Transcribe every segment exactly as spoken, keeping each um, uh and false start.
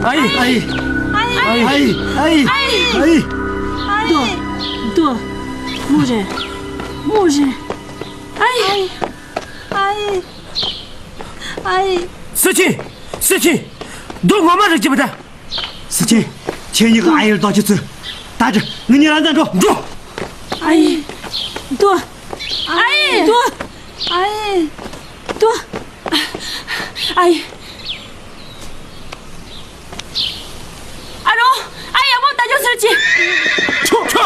ཨའི། ཨའི། ཨའི། ཨའི། ཨའི། ཨའི། ཏོ། ཏོ། མོ་རེད། མོ་རེད། ཨའི། ཨའི། ཨའི། སུ་ཆེ། སུ་ཆེ། འདི་ངོ་མ་རེད་ཅི་མི་ད། སུ་ཆེ། ཁྱེད་གཉིས་ཀྱི་ཨ་ཡེ་ལ་དོགས་གཅོད་བྱོས། ད་དྲི་ངེད་གཉིས་རང་དང་འགྲོ། འགྲོ། ཨའི། ཏོ། ཨའི། ཏོ། ཨའི། ཏོ། ཨའི། ཨ་རོ། ཨ་ཡ་མོ་ད་ཅོ་སེར་ཅི། ཆོ། ཆོ།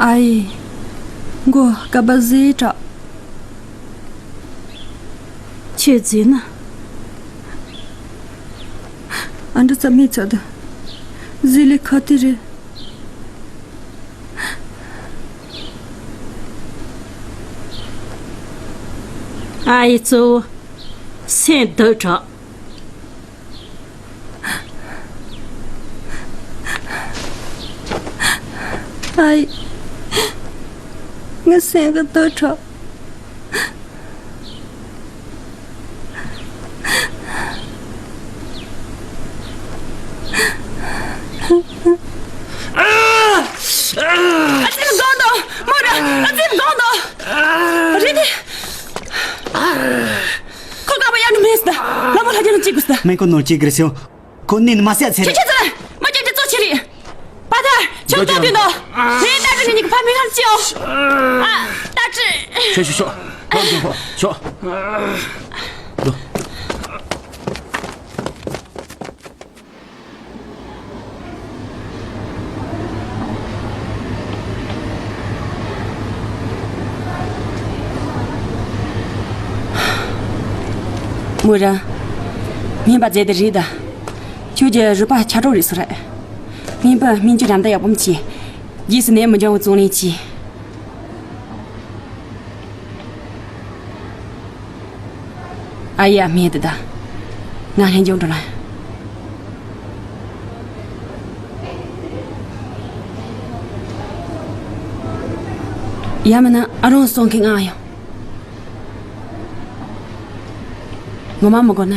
ཨའི། མགོ་སྐམ་པ་ཟེ་དྲག་ཁྱོད་ཟེ་ན། ཨ་འདྲ་ཙམ་མི་ཚོད་ད། ཟེ་ལེ་ཁ་ཏི་རེད། ཨའི་གཙོ་བོ་སེམས་སྡུག་དྲག་ཨའི། ངའི་སེམས་ཀྱི་སྡུག་དྲག་ཨ་ཙི་ལ་སྡོང་དང་མོ་ར། ཨ་ཙི་ལ་སྡོང་དང་། རེད་དེ། ཁོ་ག་པ་ཡང་ནི་མེད་ཟེར། ལ་མོ་ལ་རྒྱ་ནི་གཅིག་དགོས་ཟེར། མེ་ཁོ་ནོར་གཅིག་གི་སེའུ། ཁོ་ནི་ནི་མ་སེ་ཚེ་ཁྱེད་རེད། ཁྱེད་ཚོ་མ་ཁྱེད་ཀྱི་གཙོ་ཆེ་རེད། པ་ད་ཁྱོད་ལྟ་དུས་ནོ། ངས་ལྟ་དུས་ནི་ཉིད་ཀྱི་ཕ་མི་ཁར་ཅིའོ། ཨ་ལྟ་དུས། ཤོག་ཤོག་ཤོག་ལོག་འགྲོ་ཤོག་ཤོག་ལོག་མོ་ར། སྨན་པ་མཛད་དེ་རེད་ད། ཁྱོད་ཀྱི་རུས་པ་ཆག་གྲོགས་རེད་ཟེར་རེད། སྨན་པ་སྨན་བཅོས་རམ་འདེགས་ཡག་པོ་བྱས། རྗེས་སུ་ནད་མི་འབྱུང་བའི་བརྩོན་ལེན་བྱས། ཨ་ཡ་སྨན་དེ་ད། ང་ལྷན་འཇོག་འགྲོ་ལ། ཡ་མིན་ན་ཨ་རོང་སོང་གི་ང་ཡོང་། ངོ་མ་མི་དགོས་ན།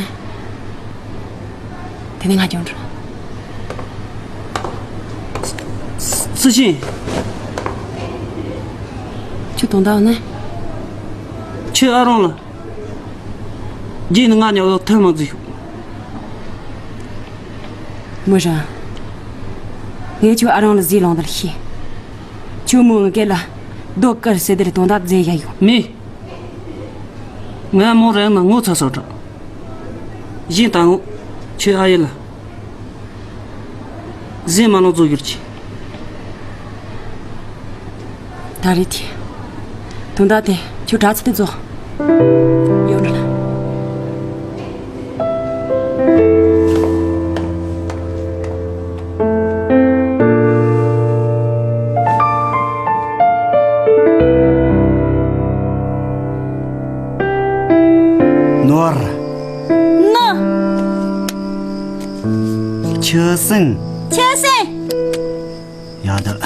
དེ་ནས་ང་ཀྱང་འགྲོ། སུ་ཆེན། ཁྱོད་དོན་དག་ནི། ཁྱོད་ཨ་རོང་ལ། རྗེས་ནི་ང་ཉོ་ཐབས་མ་བརྩིས་ཤོག་མོ་རང་། ངས་ཁྱོད་ཨ་རོང་ལ་ཟས་ལོང་དུ་ཤེས། ཁྱོད་མོ་ངའི་སྐད་ལ། རྡོ་དཀར་ཟེར་དེ་ལ་དོན་དག་མཛད་ཡ་ཡོད། མེད། ང་མོ་རང་ན་ངོ་ཚ་སོགས་དྲག་གཞན་དང་ངོ་ཁྱོད་ཨ་ཡེ་ལ། ཟས་མ་ལོག་རྫོགས་གྱུར་ཅིག་ད་རེད་དེ། དོན་དག་དེ་ཁྱོད་དྲག་ཚེ་དེ་རྫོགས། ཡོང་འགྲོ་ལ། ནོར། ནོ། ཆུ་སྲིན། ཆུ་སྲིན། ཡག་འདུག་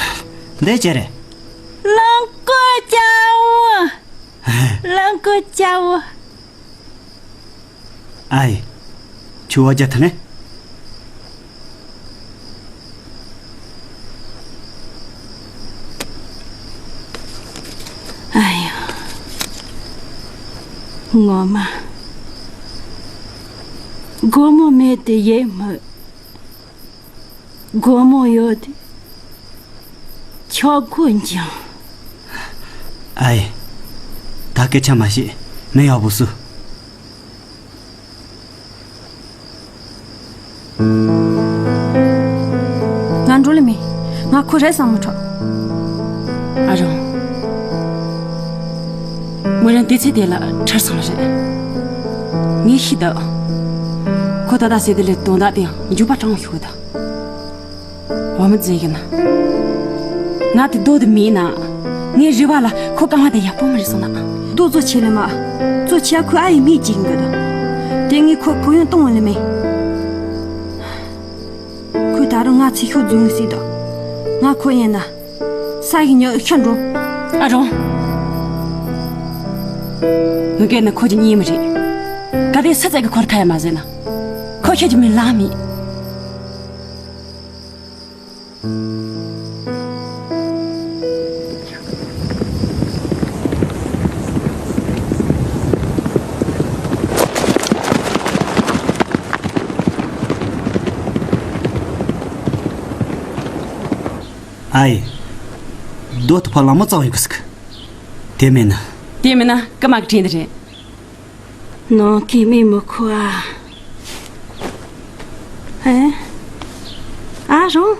འདི་ཅི་རེད། རླངས་འཁོར་ཅ་བོ། རླངས་འཁོར་ཅ་བོ། ཨའི། ཆུ་བ་རྒྱ་ཐ་ནས། ཨ་ཡ། ངོ་མ། སྒོར་མོ་མེད་དེ་ཡེ་མི། སྒོར་མོ་ཡོད་དེ། ཆོག་གོ་འཇང་། ཨའི། ད་སྐད་ཆ་མ་བཤད། མི་ཡག་པོ་བཟོ། ང་འགྲོ་ལེ་མེད། ང་ཁོ་རེ་བསམ་མི་ཁྲོ། ཨ་རོང་། མོ་རང་དེ་ཚེ་དེ་ལ་ཁྲར་སོང་རེད། ངས་ཤི་ད། ཁོ་ད་ད་ཟེར་དེ་ལས་དོན་དག་དེ་ཡང་མཇུག་པ་དྲང་ཤོག་ད། འོ་མི་ཟེར་གི་ན། ང་དེ་རྡོ་དེ་མིན་ན། ངའི་རེ་བ་ལ་ཁོ་རྐང་བ་དེ་ཡག་པོ་མ་རེད་སོང་ན། རྡོ་གཙོ་ཆེ་ལེ་མ། གཙོ་ཆེ་ཁོ་ཨ་ཡི་མིག་ཅིག་གི་དོ། དེ་ངས་ཁོ་གུ་ཡོན་གཏོང་བ་ལེ་མེད། ཁོས་ད་རུང་ང་ཚེ་ཤོག་རྫུན་ངི་སྲིད་དོ། ང་ཁོ་ཡིན་ན། ས་ཡི་ཉོ་ཤ་འགྲོ། ཨ་རོང་། ངི་གེ་ནི་ཁོ་གི་གཉིས་མི་རེད། ག་དེ་སི་ཙེ་གི་འཁོར་ཁ་ཡ་མ་ཟེར་ན། ཁོ་ཤ་གི་མི་ལ་མི། ཨའི། རྡོ་ཐུ་ཕ་ལ་མོ་ཙང་ཡོད་གི་སི་གི། དེ་མིན་ན། དེ་མིན་ན་ཀི་མ་གི་དྲིན་དེ་རེད། ནང་གི་མི་མི་ཁོ་ཨ། ཨེ། ཨ་རོང་།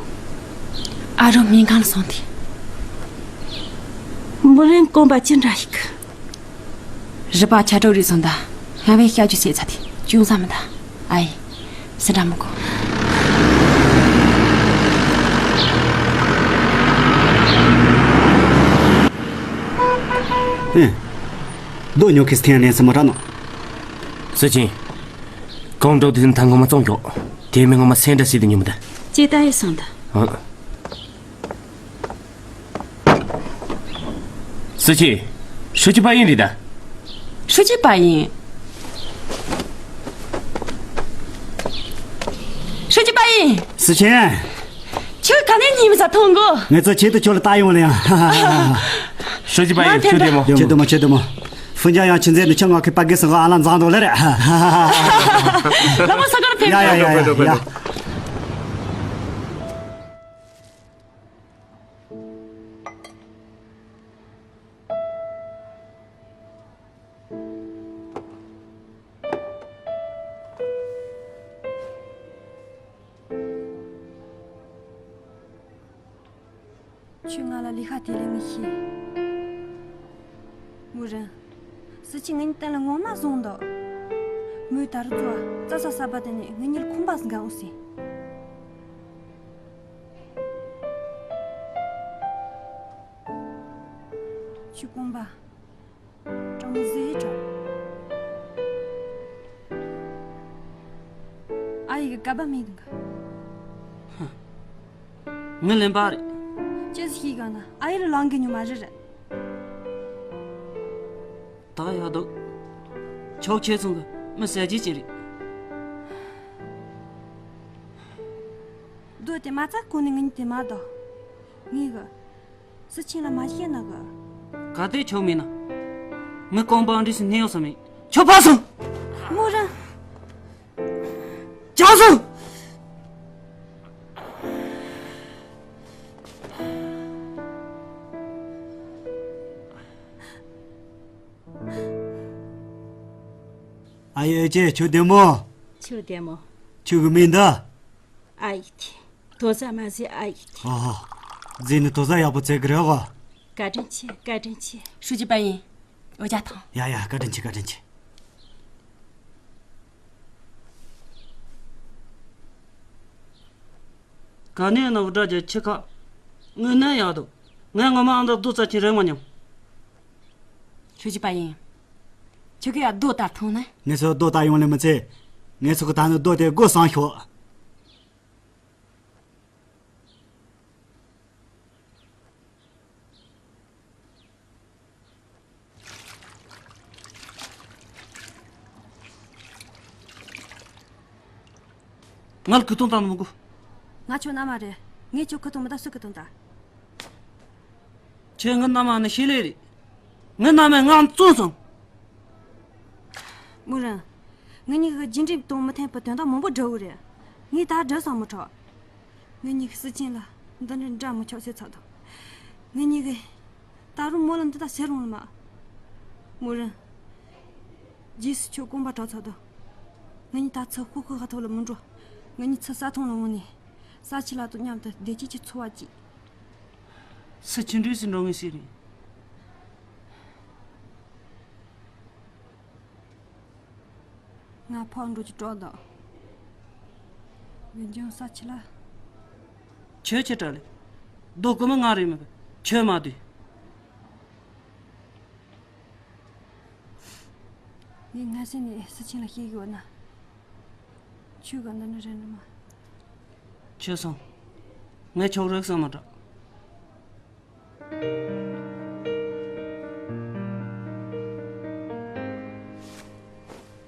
ཨ་རོང་མིན་གང་ལ་སོང་དེ། མི་རིང་གོམ་པ་ཅི་འདྲ་ཞིག་རི་པ་ཆ་དྲོ་རིག་སོང་ད། སྔ་བའི་ཤ་ཆུ་སེ་ཚ་དེ་ཅུང་ཟ་མི་ད། ཨའི། སི་འདྲ་མི་གོ། ཨེ། རྡོ་ཉོ་ཁེ་སི་ཐེན་ལེན་སི་མ་དྲ་ནོ། སི་ཆིན། གང་འགྲོ་དུས་ད་ངོ་མ་བཙོང་ཀྱོག་དེ་མིན་ངོ་མ་སེམས་འདྲ་སྲིད་དུ་ཉོ་མི་ད། ཅེ་ད་ཡེ་སང་ད། ཨ། སི་ཆིན། ཧྲུའུ་ཅི་པ་ཡིན་རེད་ད། ཧྲུའུ་ཅི་པ་ཡིན། ཧྲུའུ་ཅི་པ་ཡིན། སི་ཆིན། ཁྱོད་ག་ནས་ཉིན་མི་ཟ་ཐོང་གོ། ངེད་ཚོ་ཆེད་དུ་ཁྱོད་ལ་ལྟ་ཡོང་ལ་ཡང་། ཧྲུའུ་ཅི་པ་ཡིན། ང་ཁྱོད་བདེ་མོ། ཁྱོད་བདེ་མོ། ཁྱོད་བདེ་མོ། ཧྥུན་ཅང་ཡང་ཆུ་འཛེམ་དུ་ཁྱོད་ང་ཁི་པ་གི་སང་ཨ་ལ་མཛངས་འདུག་ལེ་རེད། ལ་མོ་ས་གར་ཕེབས། ཡ་ཡ་ཡ་ཡ་ཡ། ཁྱོད་ང་ལ་ལས་ཀ་དེ་ལས་མི་ཤེས། མུ་རན། སི་ཆི་ངེད་གཉིས་སྟེང་ལ་ངོ་མ་བཟུང་འདུག་མོས་ད་རུ་ཚོ་རྩྭ་ས་ས་པ་དེ་ནས་ངེད་གཉིས་ལ་ཁོམ་པ་ཟིག་འགའ་འོང་ཟིན། ཁྱོད་དགོངས་པ། ཀྲང་ཟེ་ཀྲང་། ཨ་ཡི་གི་ག་བ་མི་གི། ཧ། ངི་ལེན་པ་རེད། ཅི་ཟིག་ཤེས་ག་ན་ཨ་ཡི་ལ་ལང་གི་ཉུ་མ་རེད་རེད། ད་ཡག་འདུག་ཆོག་ཁྱེད་ཚང་གི་མི་ཟ་རྒྱུ་ཅི་རེད། རྡོ་དེ་མ་ཚ་ཁོ་ནི་ངི་དེ་མ་དོ། ངི་གི། སི་ཆིན་ལ་མ་བཤད་ན་གི། ག་དེ་ཆོག་མེད་ན། ངི་རྐང་པ་འདྲིས་སུ་གནས་ཡོང་ས་མེད། ཁྱོད་ཕར་སོང་། མོ་ར། ཅང་སོང་། ཨ་ཡེ་ཨེ་ཅེ། ཁྱོད་བདེ་མོ། ཁྱོད་བདེ་མོ། ཁྱོད་ཀྱི་མིང་འདི། ཨ་ཡེ་ཐི། དོ་ཟ་མ་ཟེ་ཨ་ཡེ་ཐི། ཨོ། རྫས་ནི་དོ་ཟ་ཡག་པོ་བཙལ་གི་རེད་གོ། བཀའ་དྲིན་ཆེ། བཀའ་དྲིན་ཆེ། ཧྲུའུ་ཅི་པ་ཡིན། འོ་ཇ་ཐང་། ཡ་ཡ། བཀའ་དྲིན་ཆེ། བཀའ་དྲིན་ཆེ། ག་ནས་ནོར་བུ་འདྲ་རྒྱ་ཆེ་ཁ། དངོས་གནས་ཡག་འདུག་ངས་ངོ་མ་ཨང་དང་རྡོ་རྩ་ཆེན་རེད་མ་མྱོང་། ཧྲུའུ་ཅི་པ་ཡིན། ཁྱོད་ཀྱིས་ཡ་རྡོ་ལྟར་མཐོང་ན། ངས་ཚོ་རྡོ་ལྟར་ཡོང་ལེ་མི་ཚེ། ངས་ཚོ་གི་ད་ནི་རྡོ་དེ་སྒོ་སང་ཤོག་ང་ལ་གུས་ཐུང་བཏང་ན་མི་དགོས། ང་ཁྱོད་མནའ་མ་རེད། ངས་ཁྱོད་གུས་ཐུང་མི་བཏང་སུས་གུས་ཐུང་བཏང་། ཁྱོད་ངའི་མནའ་མ་ནི་ཤེས་ལེ་རེད། ངའི་མནའ་མས་ང་བཙོན་སོང་། མུ་རན། ངེད་གཉིས་ཀྱི་རྒྱུ་འབྲས་དང་མི་མཐུན་པའི་དོན་དག་མང་པོ་འདྲ་བོ་རེད། ངས་ད་འགྲོ་སོང་མི་ཁྲོ། ངེད་གཉིས་ཀྱི་སུ་ཆེན་ལ་འདི་འདྲ་འདྲ་མི་ཆོག་ཟེར་ཚར་དང་། ངེད་གཉིས་ཀྱི་ད་རུང་མོ་ལ་འདི་ལྟ་ཟེར་རུང་ལ་མ། མུ་རན། རྗེས་སུ་ཁྱོད་དགོངས་པ་གྲོལ་ཚར་དང་། ངེད་གཉིས་ད་ཚུར་ཤོག་ཁུག་ཁ་ཐོག་ལ་མི་འགྲོ། ངེད་གཉིས་ཚུར་ས་ཐོང་ལ་འོང་ནས་ས་ཆེ་ལ་དང་མཉམ་དུ་བདེ་སྐྱིད་ཀྱི་འཚོ་བ་སྐྱེལ། སུ་ཆེན་འགྲོས་སུ་འགྲོ་ངེས་ཟེར་རེད། ང་ཕར་འགྲོ་རྒྱུ་སྤྲོ་དང་། འོན་ཀྱང་ས་ཆེ་ལ། ཁྱོད་ཁྱེད་དྲག་ལེ། རྡོ་རྐུ་མི་ང་རེད་མོད། ཁྱོད་མ་སྡུག་ངས་སྔ་ས་ནས་སུ་ཆེན་ལ་བཤད་གི་ཡོད་ན། ཁྱོད་ག་འདི་ནི་རེད་ནི་མ། ཁྱོད་སོང་། ངས་ཁྱོད་རིག་སོང་མ་དྲག་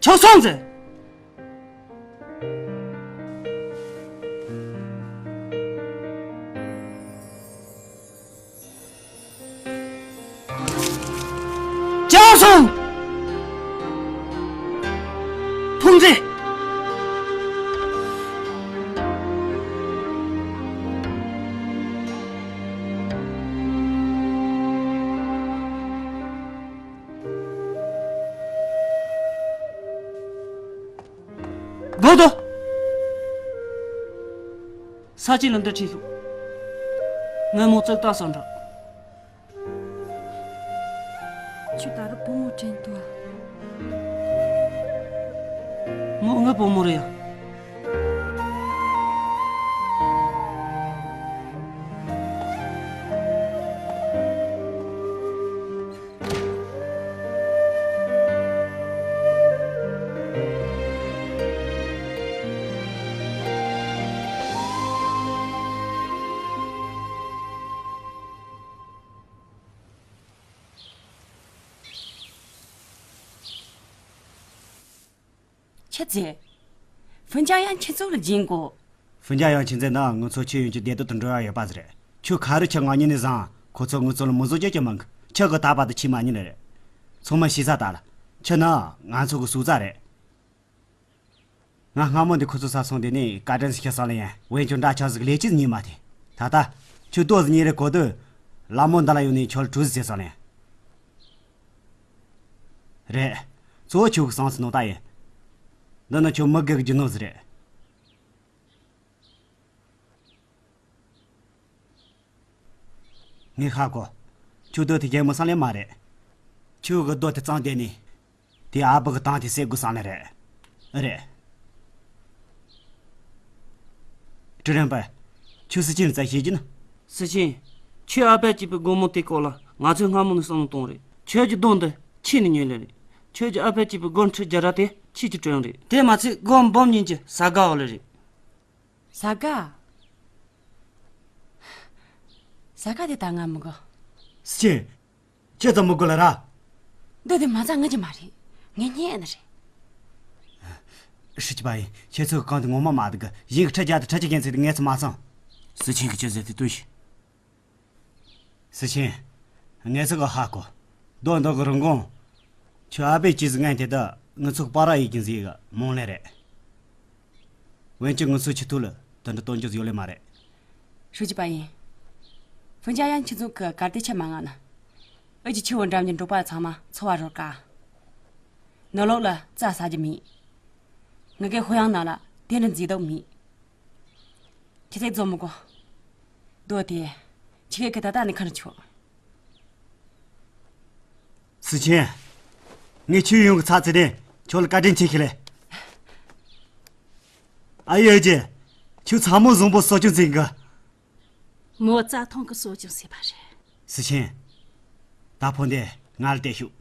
ཆོག་སོང་ཟེར། ཅང་སོང་། ཐུང་ཙེ། གོ་དོ། ས་ཆེན་ལ་འདི་ཁྲིད་ཤོག་ངའི་མོ་བཙུགས་ད་སོང་འདྲ། ཁྱོད་ད་རུང་བུ་མོ་དྲན་ཐུབ་ཨ། མོ་ངའི་བུ་མོ་རེད་ཡ། ཁྱེད་ཚེ། ཧྥུན་ཅང་ཡང་ཁྱེད་ཚོ་ལ་སྦྱིན་གོ། ཧྥུན་ཅང་ཡང་ཁྱེད་ཚེ་ནི་ང་ཚོ་ཁྱེད་ཡོང་རྒྱུ་བདེ་སྡུག་ཏུ་འགྲོ་ཡ་ཡོད་པ་ཟེར། ཁྱོད་ག་རེ་ཁྱེད་ང་གཉིས་ནས་བཟང་། ཁོ་ཚོ་ང་ཚོ་ལ་མི་བཟོ་རྒྱུ་ཅི་མང་གི། ཁྱེད་གི་ད་བར་དུ་ཁྱེད་མ་ཉིད་ནས་རེད། ཚང་མ་ཤེས་ས་ད་ལ། ཁྱེད་ནི་ང་ཚོ་གི་སུ་ཚ་རེད། ང་སྔ་མོ་འདི་ཁོ་ཚོ་ས་སོང་དེ་ནས་བཀའ་དྲིན་ཞུ་སོང་ལེ་ཡིན། འོན་ཀྱང་འདྲ་ཆགས་ཟིག་ལས་ཅི་ཉིན་མ་དེ། ད་ལྟ་ཁྱོད་ལྟོ་ཟིག་ཉིན་རེ་གོ་དུས། ལ་མོ་འདི་ལ་ཡོང་ནས་ཁྱོད་གྲོས་ཟིག་སོང་ལེ། རེད། གཙོ་བོ་ཁྱོད་ཀྱི་སང་སི་ནོ་ད་ཡིན། འདི་ནི་ཁྱོད་མི་དགེ་གི་རྒྱུ་ནོར་ཟིག་རེད། ངས་ཧ་གོ། ཁྱོད་རྡོ་དེ་རྒྱལ་མོ་སང་ལེ་མ་རེད། ཁྱོད་གི་རྡོ་དེ་གཙང་དེ་ནི། དེ་ཨ་བུ་གི་ཏང་དེ་སེ་དགོས་སང་ལེ་རེད། རེད། ཀྲི་རན་པ། ཁྱོད་སི་ཆིན་རྩ་ཤེས་ཀྱི་ན། སི་ཆིན། ཁྱོད་ཨ་ཕས་སྐྱེས་པའི་སྒོར་མོ་དེ་སྐོར་ལ་ང་ཚོས་སྔ་མོ་ནས་བསམ་བློ་གཏོང་རེད། ཁྱོད་ཀྱི་རྡོ་འདི་ཁྱེད་ནས་ཉོས་ལེ་རེད། ཁྱོད་ཀྱི་ཨ་ཕས་སྐྱེས་པའི་སྒོར་ཁྲི་བརྒྱ་ར་དེ་ཁྱེད་ཀྱི་སྤྲོད་རེད། དེ་མ་ཚད་སྒོར་འབུམ་གཉིས་ཀྱི་ས་ག་འོ་ལེ་རེད། ས་ག་ས་ག་དེ་ད་ང་མི་དགོས། སི་ཆིན། ཁྱེད་ཚོ་མི་དགོས་ལ་ར། འདི་དེ་མ་ཚང་ངེད་ཀྱི་མ་རེད། ངེད་གཉིས་ནི་རེད། ཧྲི་ཅི་པ་ཡིན། ཁྱེད་ཚོ་གི་གང་དུ་ངོ་མ་མ་འདུག་གི། གཞན་གྱི་ཁྲི་བརྒྱ་དང་ཁྲི་ཆིག་ཡན་ཚད་དུ་ངེད་ཚོ་མ་སོང་། སི་ཆིན་གྱིས་ཅི་ཟེར་དེ་ལྟོས་ཤིག་སི་ཆིན། ངེད་ཚོ་གི་ཧ་གོ། རྡོ་འདི་གི་རིན་གོང་། ཁྱོད་ཨ་ཕས་ཅི་ཟིག་ངན་དེ་དག་ངེད་ཚོ་གི་པ་ར་ཡིག་གི་ཟིག་གི་མོང་ལེ་རེད། འོན་ཀྱང་ངེད་ཚོ་ཆུ་ཐུག་ལ་དེ་འདྲ་སྟོན་རྒྱུ་ཡོད་ལེ་མ་རེད། ཧྲུའུ་ཅི་པ་ཡིན། ཧྥུན་ཅང་ཡང་ཁྱེད་ཚོ་གི་གར་དེ་ཆེ་མ་ངང་ན། ཨུ་ཅི་ཆུ་བོ་འགྲམ་གྱི་འབྲོག་པ་ཚང་མ་འཚོ་བ་རོལ་ཀ། ནང་ལོགས་ལ་རྩྭ་ཟ་རྒྱུ་མེད། ང་གའི་ཧོ་ཡང་ནང་ལ་དེ་འདྲ་མཛེས་སྡུག་མེད། ཁྱེད་ཚོས་འཛོམས་མི་དགོས། རྡོ་དེ་ཁྱེད་ཀྱིས་ད་ལྟ་ནས་ཁ་ནས་ཆོག། སི་ཆེན། ངས་ཁྱོད་ཡོང་གི་ཚ་ཚེ་ནས་ཁྱོད་ལ་བཀའ་དྲིན་ཆེ་ཞུ་ལེ། ཨ་ཡེ་ཨ་ཅེ། ཁྱོད་ཚ་མོ་བཟང་པོ་གསོ་སྐྱོང་བྱེད་གི། མོ་རྩྭ་ཐང་གི་གསོ་སྐྱོང་བྱས་པ་རེད། སི་ཆེན། ད་ཕོ་འདི་ང་ལ་སྟེར་ཤོག།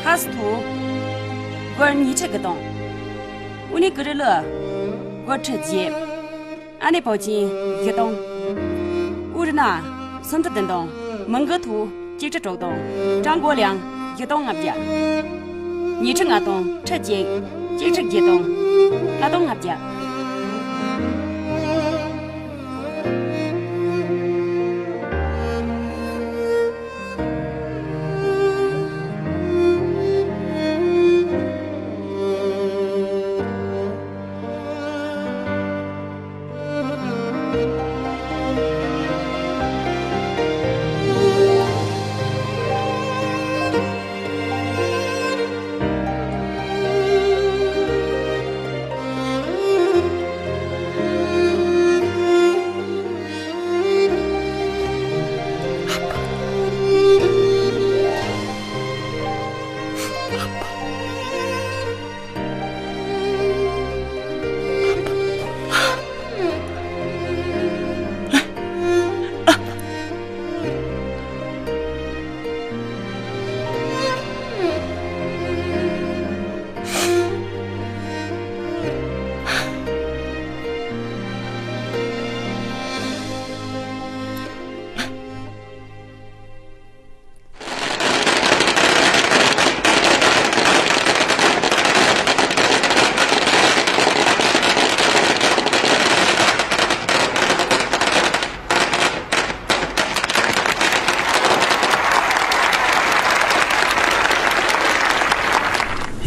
ཧ་སི་ཐོ། སྒོར་ཉི་ཁྲི་དགུ་སྟོང་། ཨུ་ནི་ཀུ་རི་ལུ། སྒོར་ཁྲི་བརྒྱད། ཨ་ནེ་པོ་ཅིན་བཞི་སྟོང་། ཨུ་རི་ན། སུམ་ཁྲི་བདུན་སྟོང་། མིང་གི་ཐོ། གཅིག་ཁྲི་དྲུག་སྟོང་། ཀྲང་གོ་ལིང་། བཞི་སྟོང་ལྔ་བརྒྱ། ཉི་ཁྲི་ལྔ་སྟོང་། ཁྲི་གཅིག་གཅིག་ཁྲི་བརྒྱད་སྟོང་། ལྔ་སྟོང་ལྔ་བརྒྱ།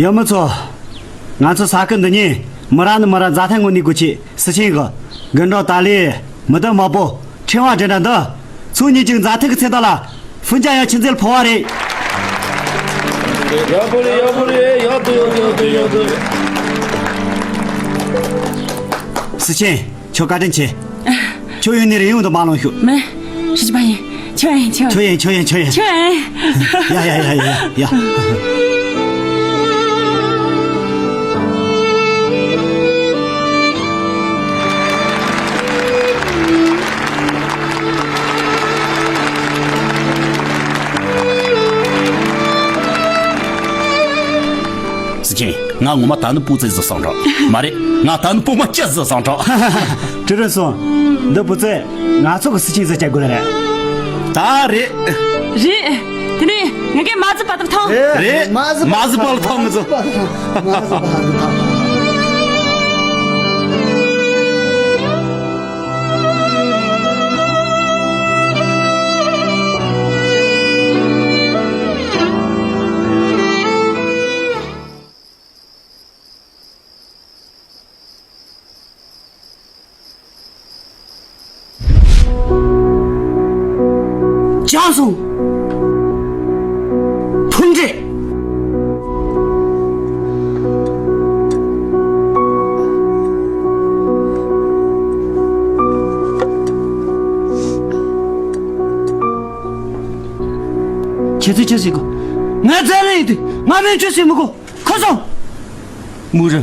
ཡ་མི་ཚོ། ང་ཚོ་ས་ཁུལ་འདི་ཉིད་མི་ར་ནི་མི་ར་མཛའ་མཐུན་ངང་གནས་དགོས་ཆེད་སི་ཆེན་གི་དགུན་གྲང་ཏཱ་ལའི་མི་དུ་མ་པོ་ཕྲེང་བ་འདྲ་འདྲ་འདི། ཚོ་གཉིས་ཀྱི་མཛའ་མཐུན་གྱི་ཚེ་ཐར་ལ་ཧྥུན་ཅང་ཡ་ཆི་འཛིན་ཕོ་བ་རེད། ཡག་པོ་རེད། ཡག་པོ་རེད། ཡག་ཏུ་ཡག་ཏུ་ཡག་ཏུ་ཡག་ཏུ། སི་ཆེན། ཁྱོད་བཀའ་དྲིན་ཆེ། ཁྱོད་ཡོང་ནས་རེ་ཡོང་དུ་མ་ལོང་ཤོག། མེ། ཧྲི་པ་ཡིན། ཁྱོད་ཡིན་ཁྱོད། ཁྱོད་ཡིན་ཁྱོད་ཡིན་ཁྱོད་ཡིན། ཁྱོད་ཡིན། ཡ་ཡ་ཡ་ཡ་ཡ། སི་ཆེན། ང་ངོ་མ་ད་ནི་པུ་ཙེ་ཟི་སང་གྲགས་མ་རེད། ང་ད་ནི་པུ་མ་ཅི་ཟི་སང་གྲགས། ཀྲི་རུ་སོང་། འདི་པུ་ཙེ་ང་ཚོ་གི་སི་ཆེན་ཟི་སྐྱ་དགོས་རེད། ད་རེད། རེད། དེ་ནས་ངེད་ཀའི་མ་ཟི་པ་དང་ཐང་། རེད། མ་ཟི་པ་ལ་ཐང་མི་ཟི། མ་ཟི་པ་ལ་ཐང་། ཅང་སོང་། ཕུང་འདྲེ། ཁྱེད་ཚོས་ཆི་ཟེར་གོ། ང་རྩ་ལེན་ཡིན་དུས་ང་མེད་ཆོས་ཟེར་མི་གོ། ཁོ་སོང་། མུ་རུ།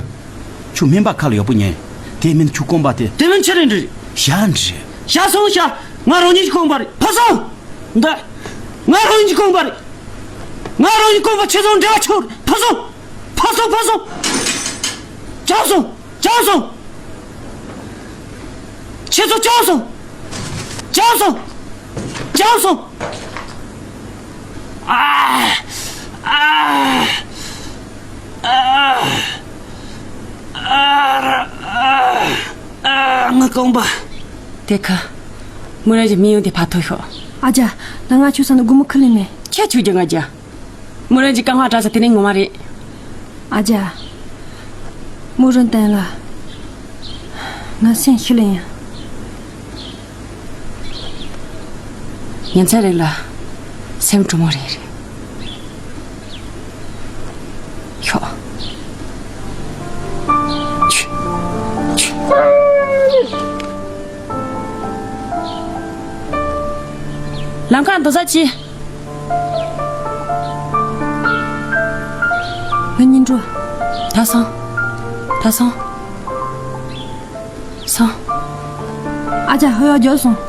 ཁྱོད་སྨན་པ་ཁ་ལ་ཡག་པོ་ཉན། དེ་མིན་ཁྱོད་རྐང་པ་དེ། དེ་མིན་ཆི་རེད་འདྲི། ཞྭ་འདྲི། ཞྭ་སོང་ཞྭ། ང་རང་ཉིད་ཀྱི་རྐང་པ་རེད། ཕར་སོང་། འདི། ང་རང་ཉིད་ཀྱི་རྐང་པ་རེད། ང་རང་ཉིད་རྐང་པ་ཁྱེད་ཚོ་འབྲེལ་བ་ཆོད། ཕར་སོང་། ཕར་སོང་། ཕར་སོང་། ཅང་སོང་། ཅང་སོང་། ཁྱེད་ཚོ་ཅང་སོང་། ཅང་སོང་། ཅང་སོང་། ཨ། ཨ། ཨ། ཨ། ཨ། ངའི་རྐང་པ། དེ་ཁ། མུ་རན་གྱི་མི་ཡོང་དེ་ཕར་ཐོན་ཤོག་ཨ་ཅག་ད་ང་ཁྱོད་ས་ནས་སྒོར་མོ་ཁུར་ལེན་མེད། ཁྱེད་ཆོས་རྒྱུ་ང་རྒྱ། མུ་རན་གྱི་རྐང་པ་བྲལ་ས་དེ་ནས་ངོ་མ་རེད། ཨ་ཅག་མུ་རན་བསྟན་ལ། ང་སེམས་ཤི་ལེ་ཡིན། ཉིན་མཚན་རེ་ལ་སེམས་གྲུང་མོ་རེ་རེ། ཤོག་ཆུ། ཆུ། ལམ་ཁ་འདུག་ས་ཅི། ང་གཉིད་འགྲོ། ད་སོང་། ད་སོང་། སོང་། ཨ་ཅག་ཧོ་ཡོ་འགྱོད་སོང་།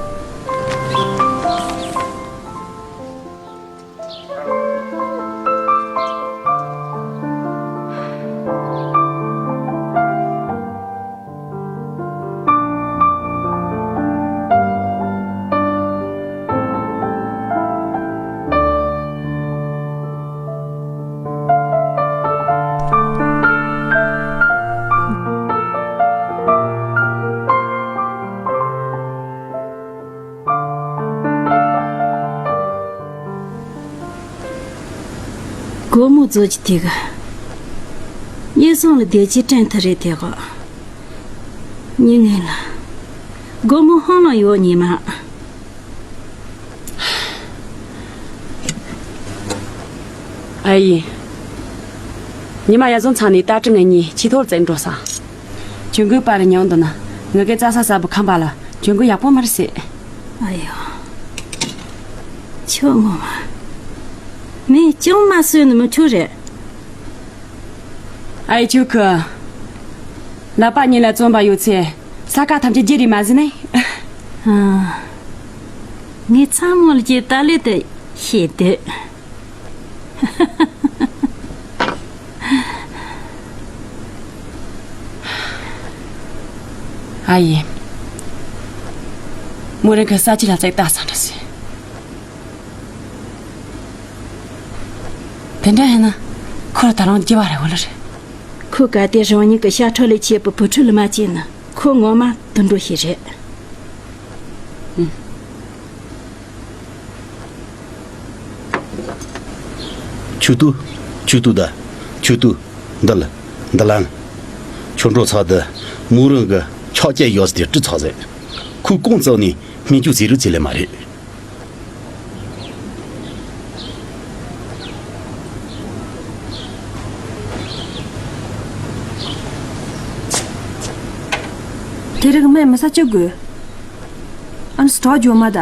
སྒོར་མོ་བཟོ་གི་དེ་ག་ཉེ་སོང་ལ་བདེ་སྐྱིད་དྲན་ཐུབ་རེད་དེ་ག་ཉིན་ངན་ལ་སྒོར་མོ་ཧང་ལ་ཡོད་ཉི་མ། ཨ་ཡེ། ཉི་མ་ཡ་བཟོ་ཚང་ནས་ཏ་ཀྲི་ང་གཉིས་ཆེས་ཐོག་བཙལ་འགྲོ་ས། གྱོན་གོས་པར་ཉོ་འདུག་ན་ངི་གེ་རྩྭ་ས་ཟ་བུ་ཁམས་པ་ལ་གྱོན་གོས་ཡག་པོ་མར་སྲེད། ཨ་ཡོ། ཁྱོད་ངོ་མ། མི་ཅུང་མ་སོན་ནི་མི་ཁྱོད་རེད། ཨ་ཡེ་ཁྱོད་ཁུ། ལག་པ་གཉིས་ལ་བཙོན་པ་ཡོད་ཚེ་ས་ཀ་ཐམས་ཅད་རྒྱུ་རེད་མ་ཟིན་ནས། ཨ། ངས་ཚང་མ་ལ་ཀྱི་ད་ལེ་དུ་ཤེས་འདོད། ཨ་ཡེ། མོ་རང་གི་ས་ཆ་ལ་བཙལ་ལྟ་ས་འདྲ་ཟེར། དེ་འདྲ་ཡིན་ན། ཁོ་ལ་ད་རུང་སྐྱེ་བ་རེ་བོ་ལ་རེད། ཁོ་ག་དེ་རང་ཉིད་ཀྱི་ཤ་ཁྲག་ལས་ཆད་པའི་བུ་ཕྲུག་ལ་མ་སྐྱེས་ན་ཁོ་ངོ་མ་དུད་འགྲོ་ཞིག་རེད། ཨུ། ཆུ་ཏུ། ཆུ་ཏུ་ད། ཆུ་ཏུ། འདི་ལ། འདི་ལ། ཁྱོད་འགྲོ་ཚར་དུ། མུ་རང་གི་ཆོག་སྐྱེ་ཡོད་དེ་བྲི་ཚར་ཟེར། ཁོས་གོང་བཙལ་ནས་སྨན་བཅོས་ཟེར་རུ་ཚེ་ལས་མ་རེད། དེ་རིགས་སྨན་མི་ས་བཅུག་དགོས། ཨ་ནི་སི་ཊོག་འཇོག་མ་ད།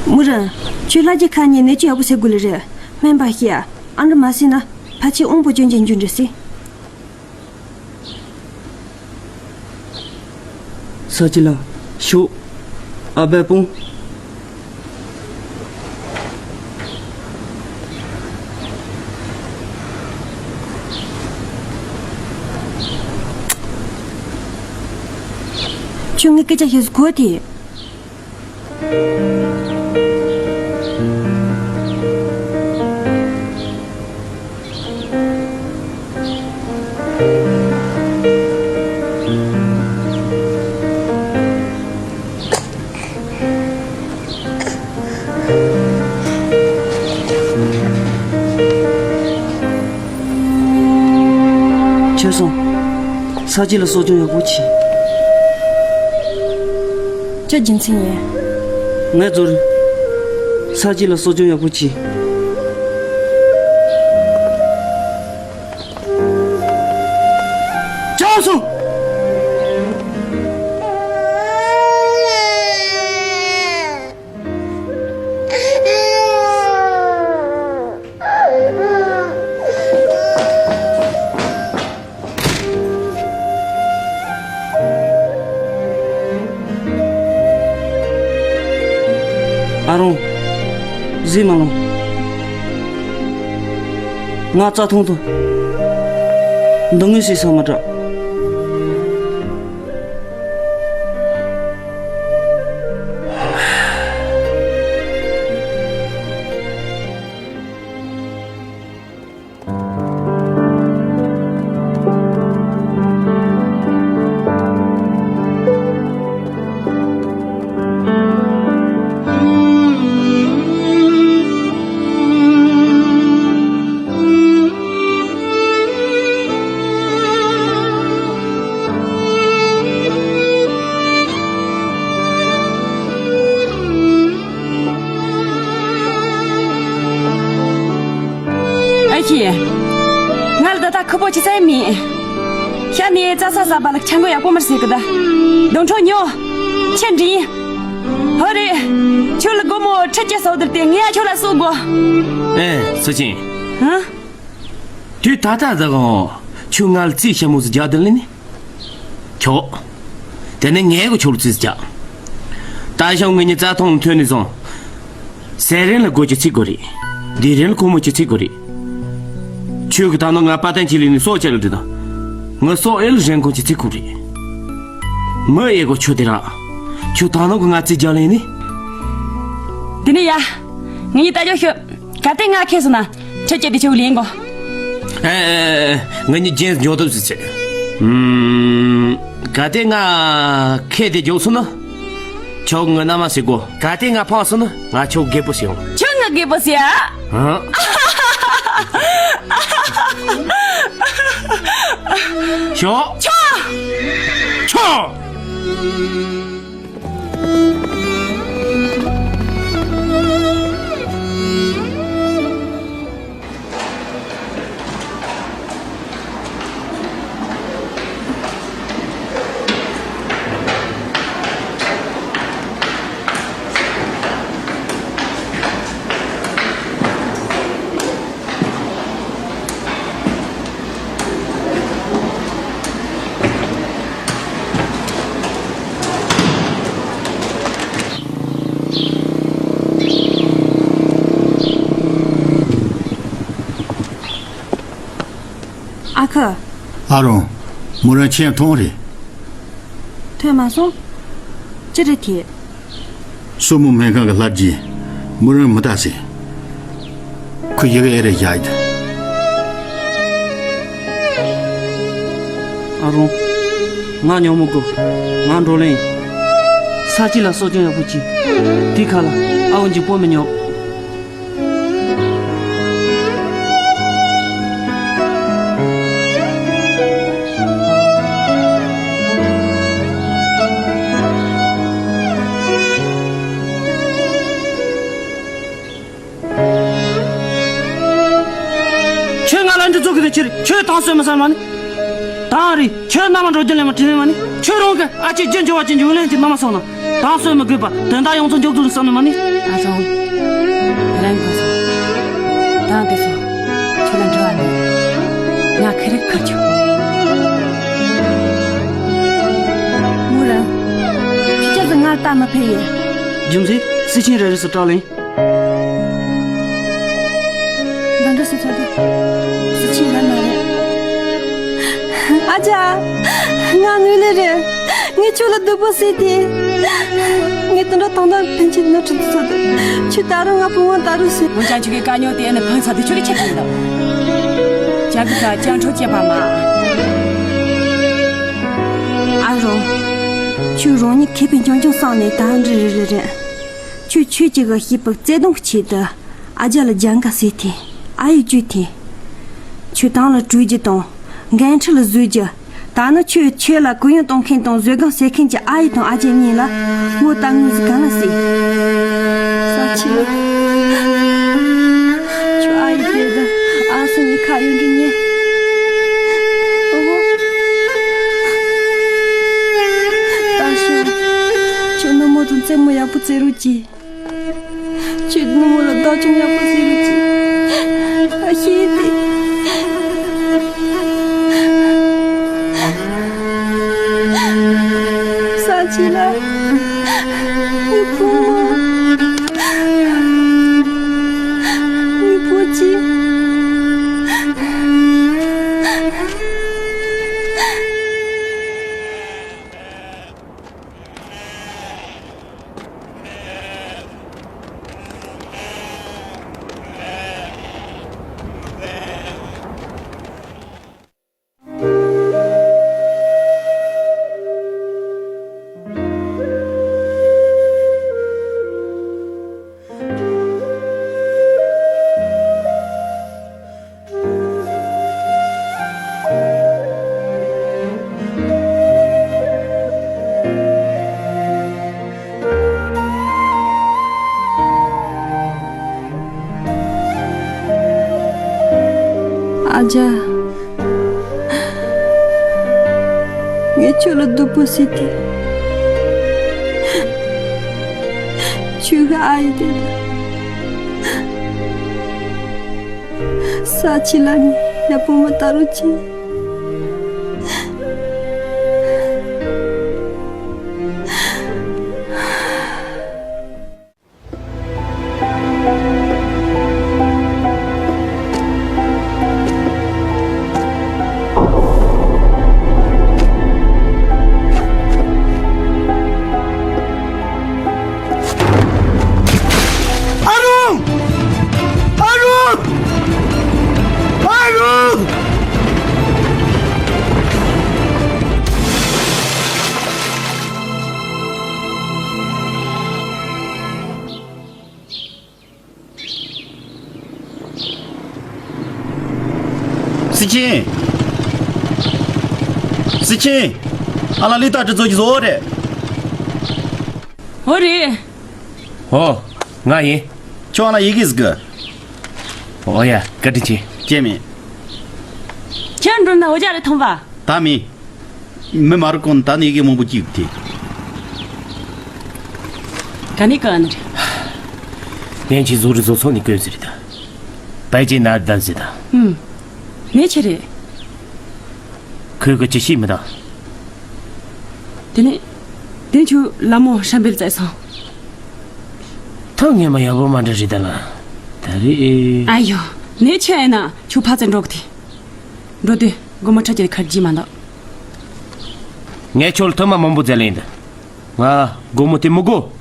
མུ་རན། ཁྱོད་ལྷ་རྒྱལ་ཁ་ཉིན་ནད་ཀྱི་ཡག་པོ་ཟེར་དགོས་ལེ་རེད། སྨན་པ་ཤི་ཡ། ཨ་འདྲ་མ་ཟིན་ན། ཕལ་ཆེར་དབང་པོ་སྐྱོན་ཅན་རྒྱུ་འདྲ་སྲིད། ས་ཅི་ལ། ཤོག་ཨ་བས་སྤུངས། ཁྱོད་ངའི་སྐད་ཆ་ཤེས་སུ་གོ་དེ། ས་སྐྱིད་ལ་གསོ་སྐྱོང་ཡག་པོ་གྱིས། ཁྱོད་རྒྱུ་མཚན་ཡིན། ངས་ཚོར། ས་སྐྱིད་ལ་གསོ་སྐྱོང་ཡག་པོ་གྱིས། ཅང་སུ། ཨ་རོང་། གཟིགས་མ་ལོང་། ང་རྩྭ་ཐང་དུ་འདང་ངེས་ཤིག་ས་མ་དྲག་ཨ་ཁྱི། ང་ལ་ད་ལྟ་ཁུ་པོ་ཅི་ཚད་མེད། ཤ་ནི་རྩྭ་ས་ཟ་བ་ལ་ཆང་གོ་ཡག་པོ་མར་ཟེར་གི་ད། དུང་ཁྲོ་ཉོ། ཆེ་འདྲིན། ཧོ་རེ། ཁྱོད་ལ་སྒོར་མོ་ཁྲི་གཅིག་སོགས་དེར་བརྟེན་ངས་ཁྱོད་ལ་གསོག་དགོ། ཨེ་སུ་ཆེན། ཧ། དུས་ད་ལྟ་ཟ་གང་། ཁྱོད་ང་ལ་རྩིས་ཞྭ་མོ་ཟིག་རྒྱག་དུ་ལེན་ནི། ཁྱོད། དེ་ནས་ངས་གོ་ཁྱོད་ལ་རྩིས་རྒྱག་ད་ཞང་ངེད་གཉིས་རྩྭ་ཐང་ལ་ཐོན་ནས་བཟུང་། ཟས་རིན་ལ་སྒོར་གཅིག་ཚིག་དགོས་རེད། དེ་རིན་ལ་སྒོར་མོ་གཅིག་ཚིག་དགོས་རེད། ཁྱོད་ཀྱིས་ད་ནངས་ང་པ་ཏན་ཅི་ལི་ནས་སྲོག་བཅད་ལ་འདྲི་དང་། ངས་སྲོག་ཨེ་ལ་རིན་གོང་གཅིག་ཚིག་དགོས་རེད། མི་ཨེ་གོ་ཁྱོད་དེ་ར། ཁྱོད་ད་ནངས་གོ་ང་རྩིས་རྒྱག་ལེན་ནི། དེ་ནས་ཡ། ངེད་གཉིས་ད་ཅོ་ཤོད། གལ་ཏེ་ང་ཁེ་སོང་ན། ཁྱོད་ཀྱིས་དེ་ཆོ་ལེན་གོ། ཨེ་ཨེ་ཨེ། ང་གཉིས་རྒྱན་འཇོག་ཐབས་ཟེར་ཆེ། ཨུམ། གལ་ཏེ་ང་ཁེ་དེ་འཇོག་སོང་ན། ཁྱོད་ངའི་མནའ་མ་ཟིག་གོ། གལ་ཏེ་ང་ཕངས་སོང་ན་ང་ཁྱོད་རྒད་པོ་ཟིག་ཡོང་། ཁྱོད་ངའི་རྒད་པོ་ཟིག་ཨ། ཧང་། ཁྱོད། ཁྱོད། ཁྱོད། ཨ་ཁུ། ཨ་རོང་། མོ་རང་ཁྱེད་མཐོང་རེད། ཐོན་མ་སོང་། ཅི་རེད་དེ། སྲུ་མོ་སྨན་ཁང་གི་ལྷ་རྗེ། མོ་རང་མི་ལྟ་ཟེར། ཁོ་ཡི་གེ་ཨེ་རེད་བཞག་ཡོད། ཨ་རོང་། ང་ཉོག་མོ་གོ། ང་འགྲོ་ལེན་ཡིན། ས་སྐྱིད་ལ་གསོ་སྐྱོང་ཡག་པོ་གྱིས། དེ་ཁ་ལ་ཨ་བོ་འཇིགས་པོ་མི་ཉོག་ཁྱོད་ང་ལ་འདི་ཚོ་གི་དེ་ཁྱེར་ཁྱོད་དང་སོས་མི་ཟ་མ་ནི། དང་རེད། ཁྱོད་མནའ་མ་འགྲོ་རྒྱུ་ལས་མ་དྲིས་ནས་མ་ནི། ཁྱོད་རང་གི་ཨ་ཅེ་རྒྱུ་འབྱོར་བ་ཅན་གྱི་འོས་ལེན་གྱི་མནའ་མ་སོང་ན། དང་སོས་མི་དགོས་པ་དོན་དག་ཡོངས་རྫོགས་མགྱོགས་རྫོགས་བསམ་ནས་མ་ནི། ཨ་རོང་། རང་གོ་སོང་། དང་དེ་སོང་། ཁྱོད་ལ་འགྲོ་བ་མེད། ང་ཁེ་རེ་ཁར་ཆོག་མོ་རང་། ཁྱོད་ཅག་ཟིག་ང་ལ་ལྟ་མི་ཕེ་ཡེ། རྒྱུ་མཚན་སི་ཆིན་རེ་རེ་སུ་སྐྲག་ལེན། འདི་འདྲ་སུ་ཚོགས་འདུ། སི་ཆིན་ལ་མ་རེད། ཨ་ཅག་ང་ངུ་ལེ་རེད། ངས་ཁྱོད་ལ་སྡུག་པོ་བཟས་ཏེ། ངས་དེ་འདྲ་དང་དང་ཕན་ཆད་ནོར་འཁྲུལ་འདི་ཚོགས་འདུ། ཁྱོད་ད་རུང་ང་བུ་མོ་ད་རུང་ཟེར། འོན་ཀྱང་ཁྱོད་ཀྱི་དཀའ་རྙོག་དེ་ནི་ཕན་ཚ་དུ་ཁྱོད་ཀྱི་ཆེད་དུ་འདུག་ཅག་གི་ད་ཅང་འཕྲོ་སྐྱེས་པ་མ། ཨ་རོ། ཁྱོད་རང་ཉིད་ཁེ་ཕན་རྐྱང་རྐྱང་བསམ་ནས་ད་འདྲི་རེ་རེ་རེད། ཁྱོད་ཁྱོད་ཀྱི་གི་ཤེས་པ་བརྩེ་དུང་གི་ཆེད་དུ་ཨ་ཅག་ལ་སྦྱང་ག་ཟེར་ཏེ། ཨ་ཡོད་ཅུས་ཏེ། ཁྱོད་དང་ལ་གྲོས་རྒྱུ་དང་འགན་འཁྲི་ལ་བཟོད་རྒྱུ། ད་ ད་ནི་ཁྱོད་ཁྱོད་ལ་གུ་ཡངས་གཏོང་མཁན་དང་བཟོད་སྒོམ་སེལ་མཁན་གྱི་ཨ་ཡེ་དང་ཨ་ཅེ་གཉིས་ལ་ངོ་ལྟ་ངོས་ཟིག་ག་ལ་སྲིད། ས་ཆི་ལ། ཁྱོད་ཨ་ཡེ་དེ་དང་ཨ་སི་གཉིས་ཁ་ཡོད་འདྲི་ཉན། ཨོ་ཧོ། ད་ཤོད། ཁྱོད་ནུ་མོ་དང་རྩེད་མོ་ཡག་པོ་རྩེ་རོགས་གྱིས། ཁྱོད་ནུ་མོ་ལ་བདག་སྐྱོང་ཡག་པོ་བྱེད་རོགས་གྱིས། ཨ་ཤེས་ཏེ། ས་ཆི་ལ། ངའི་བུ་མོ། ངའི་བུ་གཅིག་ཨ་ཅག་ངས་ཁྱོད་ལ་སྡུག་པོ་བྱས་ཏེ། ཁྱོད་ཀྱི་ཨ་ཡེ་དེ་དང་ས་ཆི་ལ་ནི་ཡག་པོ་མ་ལྟ་རོགས་གྱིས། ཨ་རོ། ཨ་རོ། ཨ་རོ། སི་ཆིན། སི་ཆིན། ཨ་ལ་ལི་ཏ་གྲི་ཚོ་གི་བཟོ་རེད། ཨོ་རེད། ཨོ། ང་ཡིན། ཁྱོད་ཨ་ལ་ཡི་གེ་ཟིག་གི། ཨོ་ཡ། བཀའ་དྲིན་ཆེ། ཅེས་མིན། ཁྱོད་འགྲོ་ན་འོ་ཇ་རེ་འཐུང་བ། ད་མིན། མི་མ་རུ་ཀོན་ད་ནི་ཡི་གེ་མང་པོ་གཅིག་དེ། ག་ནས་ག་ནས་རེད། ནན་ཆི་ཟུ་རི་ཟོ་ཚོ་ནི་ཀོན་ཟི་རི་ད། པའི་ཅི་ན་དན་ཟི་ད། ཨུམ། ནས་ཆི་རེད། ཁོས་གི་ཅི་ཤེས་མི་ད། དེ་ནས། དེ་ཆུ་ལ་མོ་ཧྲན་པེལ་བཙལ་སོང་། ཐང་ངེ་མ་ཡག་པོ་མ་འདྲ་རི་ད་ལ། ད་རེད་ཨེ། ཨ་ཡོ། ནས་ཆི་ཨེ་ན་ཆུ་ཕ་ཙེ་འགྲོ་གི་དེ། འགྲོ་དུས་སྒོར་མོ་ཁྲི་གཅིག་ཁར་གྱིས་མ་འདུག་ངས་ཁྱོད་ལ་ཐུར་མ་མང་པོ་བཙལ་ཡིན་འདི། ང་སྒོར་མོ་དེ་མི་དགོས།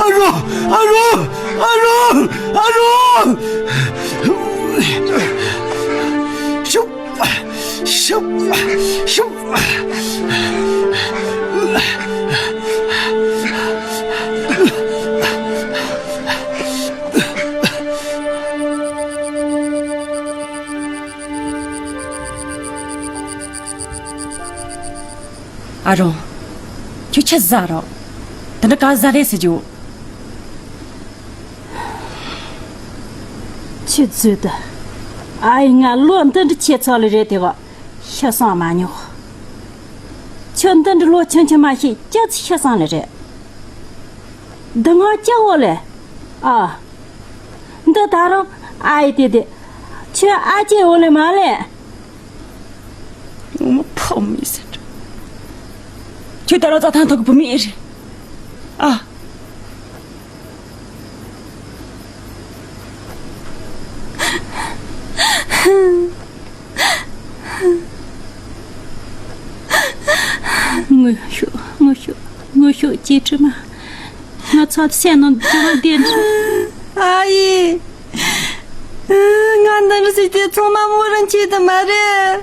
ཨ་རོ། ཨ་རོ། ཨ་རོ། ཨ་རོ། ཤུབ། ཤུབ། ཤུབ། ཨ་རོ། ཁྱོད་ཆི་ཟ་རོ། དེ་འདྲ་ག་ཟ་རེད་ཟེར་རྒྱུ། ཁྱོད་ཚོས་ད། ཨ་ཡེ་ང་ལོ་འདི་འདྲ་ཆེ་ཚོ་ལ་རེད་དེ་ག་ཤི་སོང་མ་མྱོང་། ཁྱོད་འདི་འདྲ་ལོ་ཆུང་ཆུང་མ་ཤེས་ཅི་ཚོ་ཤི་སོང་ལ་རེད། འདི་ང་ཅག་འོ་ལེ། ཨ། འདི་ད་རུང་ཨ་ཡེ་དེ་དེ། ཁྱོད་ཨ་ཅེ་འོ་ལེ་མ་ལེ། ངོ་མ་ཕོ་མི་ཟེར། ཁྱོད་ད་རུང་རྩྭ་ཐང་ཐོག་གི་བུད་མེད་རེད། ཨ། ངུ་ཤོག་ངུ་ཤོག་ངུ། ཅེ་ཁྲི་མ། ང་ཚོ་སེམས་ནང་འགྱུར་བ་འདི་འདྲ། ཨ་ཡེ། ང་འདི་འདྲ་ཟེར་དེ་ཚང་མ་མོ་རང་ཆེད་དུ་མ་རེད།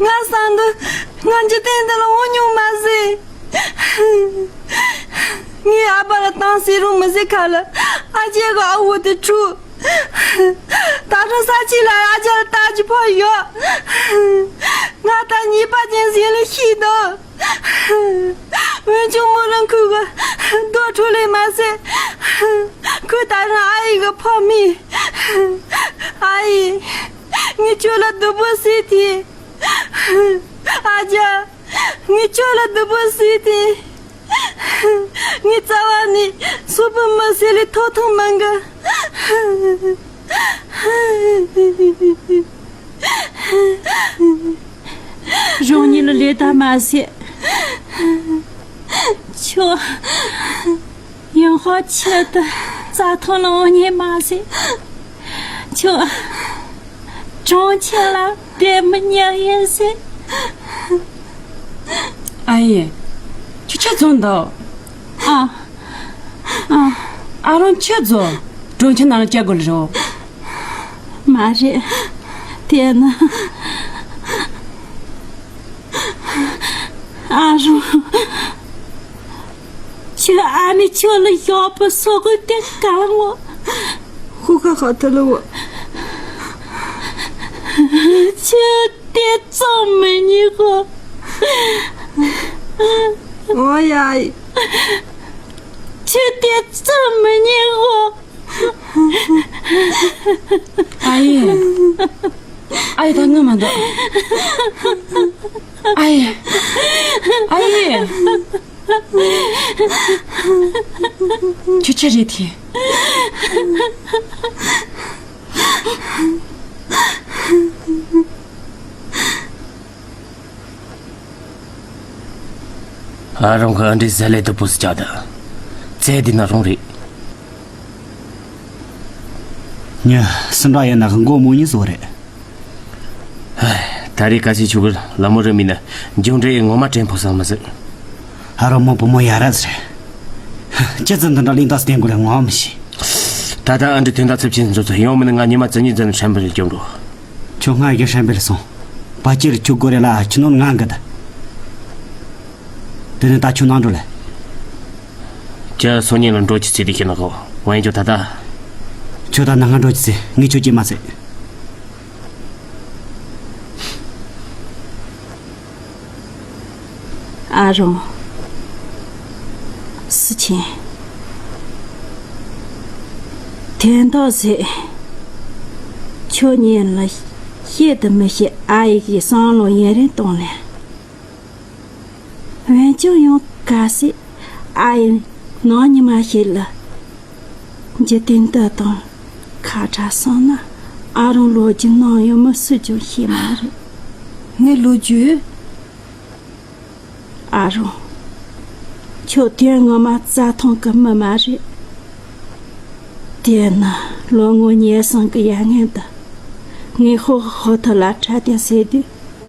ང་བསམ་དུས་ང་འཇིག་རྟེན་འདི་ལ་འོང་མྱོང་མ་ཟེར། ངའི་ཨ་ཕ་ལ་བཏང་ཟེར་རུང་མི་ཟེར་ཁ་ལ། ཨ་ཅེ་གི་ཨ་བོ་དེ་ཁྲུ། ད་རུང་ས་ཆེ་ལ་ཨ་ཅག་ལ་ལྟ་རྒྱུ་ཕར་ཡོད། ང་ད་ཉེས་པ་ཅན་ཟིན་ལ་ཤི་འདུག་འོན་ཀྱང་མོ་རང་ཁོའི་གི་རྡོ་ཁྲོ་ལས་མ་ཟད། ཁོས་ད་རུང་ཨ་ཡེ་གི་ཕོ་མི། ཨ་ཡེ། ངས་ཁྱོད་ལ་སྡུག་པོ་བཟོས་ཏེ། ཨ་ཅག་ངས་ཁྱོད་ལ་སྡུག་པོ་བཟོས་ཏེ། ངའི་རྩ་བ་ནས་སོག་པོ་མི་སེར་ལས་ཐོབ་ཐང་མི་འགའ། རང་ཉིད་ལ་ལས་དང་མ་ཟད། ཁྱོད་ཡོང་ཧོ་ཆེད་དུ་རྩྭ་ཐང་ལ་འོང་ཉན་མ་ཟད། ཁྱོད་གྲོང་ཁྱེར་ལ་བསྡད་མི་ཉན་ཡིན་ཟེར། ཨ་ཡེ། ཁྱོད་ཆི་བཟོ་འདུག་ཨ། ཨ། ཨ་རོང་ཁྱོད་ཚོ་གྲོང་ཁྱེར་ནང་ལ་བསྐྱལ་དགོས་ལ་རོ། མ་རེད། དེ་ན། ཨ་རོང་། ཁྱོད་ཨ་ནེ་ཁྱོད་ལ་ཞོགས་པ་སོ་གོ་དེ་གང་བོ། ཧུ་ཁ་ཁ་ཐ་ལ་བོ། ཁྱོད་དེ་ཙམ་མི་ཉེ་གོ། ཨོ་ཡ། ཁྱོད་དེ་ཙམ་མི་ཉེ་གོ། ཨ་ཡེ། ཨ་ཡེ་ད་ངུ་མ་འདུག་ཨ་ཡེ། ཨ་ཡེ། ཁྱོད་ཆི་རེད་དེ། ཨ་རོང་གི་ཨ་འདྲའི་ཟ་ལེ་དུ་པོ་སུ་བཅག་ད། ཚེ་འདི་ན་རོང་རེད། ཉི་སུ་འདྲ་ཡིན་ན་མགོ་མོ་གཉིས་བཟོ་རེད། ད་རེས་ཀ་སི་ཆུ་གུར་ལ་མོ་རེ་མིན་ན་འབྱུང་འབྲས་ངོ་མ་དྲན་ཕོ་སང་མ་ཟེར། ཨ་རོ་མོ་བུ་མོ་ཡ་ར་ཟེར། ཅི་ཙམ་འདི་འདྲ་ལིང་ཏག་སྟེང་གུ་ལ་ངོ་མི་ཤེས། ད་ལྟ་ཨ་འདྲའི་དོན་དག་ཚབས་ཆེན་འཛོམས་ཚོ་ཡོང་མིན་ན་ང་ཉི་མ་བཙན་གཉིས་འཛིན་ཧྲན་པེ་ལ་འཇོག་འགྲོ། ཁྱོད་སྔར་གྱི་ཧྲན་པེ་ལ་སོང་། པ་ཅིར་ཁྱོད་སྒོ་རེ་ལ་ཁྱི་ནོར་ང་འགི་ད། དེ་ནས་ད་ཁྱོད་ནང་འགྲོ་ལེ། ཅི་སོ་ཉིན་ལ་འགྲོ་ཅི་ཚེ་དེ་ཁྱི་ན་གོ་འོན་ཀྱང་ད་ད། ཁྱོད་ད་ནང་ང་འགྲོ་ཅི་ཚེ་ངས་ཁྱོད་ཀྱིས་མ་ཚེ། ཨ་རོང་། སི་ཆེན། དོན་དག་ཟེར། ཁྱོད་གཉིས་ལ་བཤད་དུ་མི་ཤེས་ཨ་ཡེ་གི་བསམ་བློ་ཡུན་རིང་གཏོང་ལེ། འོན་ཀྱང་ཡང་གལ་སྲིད་ཨ་ཡེ་ནང་ཉི་མ་ཞིག་ལ་འཇིག་རྟེན་འདི་དང་ཁ་བྲལ་སོང་ན་ཨ་རོང་ལོ་རྒྱུས་ནང་ཡོད་མི་སུ་ཀྱང་ཤེས་མ་རེད། ངའི་ལོ་རྒྱུས། ཨ་རོང་། ཁྱོད་དོན་ངོ་མ་རྩྭ་ཐང་གི་མི་མ་རེད། དེས་ན་ལོ་ངོ་ཉེར་གསུམ་གི་ཡར་སྔོན་དུ་ངས་ཧོ་ཧོ་ཐོ་ལ་འཁྲབ་སྟོན་ཟེར་དུས་